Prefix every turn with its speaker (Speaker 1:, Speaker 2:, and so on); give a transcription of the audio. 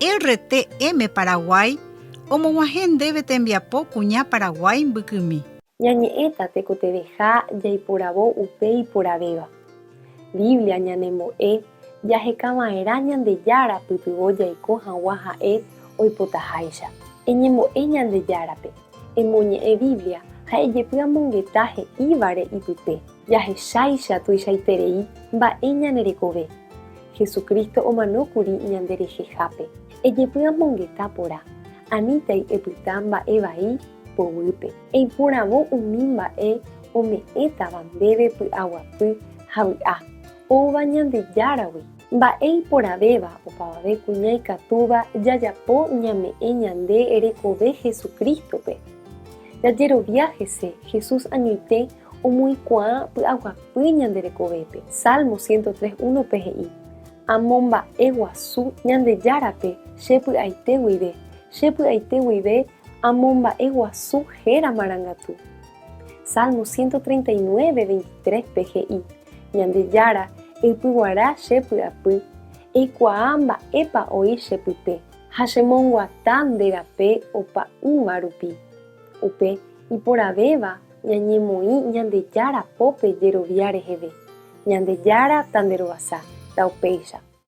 Speaker 1: RTM Paraguay omog̃uahẽ ndéve tembiapo kuña Paraguái mbykymi.
Speaker 2: Ñañe'ẽta tekotevẽha jaiporavo upe iporãvéva. Biblia ñanembo'e jahekava'erã Ñandejára pytyvõ jaiko hag̃ua ha'e oipotaháicha. Eñembo'e Ñandejárape, emoñe'ẽ Biblia ha ejepy'amongeta he'ívare ipype. Jahecháicha tuichaiterei mba'e ñane rekove. Jesucristo omanókuri ñande rehehápe. Ejepy'amongeta porã, anítei epyta mba'e vai poguýpe. Eiporavo umi mba'e ome'ẽtava ndéve py'aguapy ha vy'a, oúva Ñandejáragui. Mba'e iporãvéva opavave kuña ikatúva jajapo ñame'ẽ ñande rekove Jesucristo-pe. Jajerovia hese, Jesús añoite omoĩkuaa py'aguapy ñande rekovépe. Salmo 103 1-pe he'i, Amomba'e guasu Ñandejárape che py'aite guive, che py'aite guive amomba'e guasu héra marangatu. Salmo 139 23-pe he'i, Ñandejára, eipyguara che py'apy, eikuaa mba'épa oĩ che pype, ha chemonguata nde rape opa'ỹva rupi. Upe iporãvéva ñañemoĩ Ñandejára pópe jerovia reheve. Ñandejára tanderovasa. Taupéicha.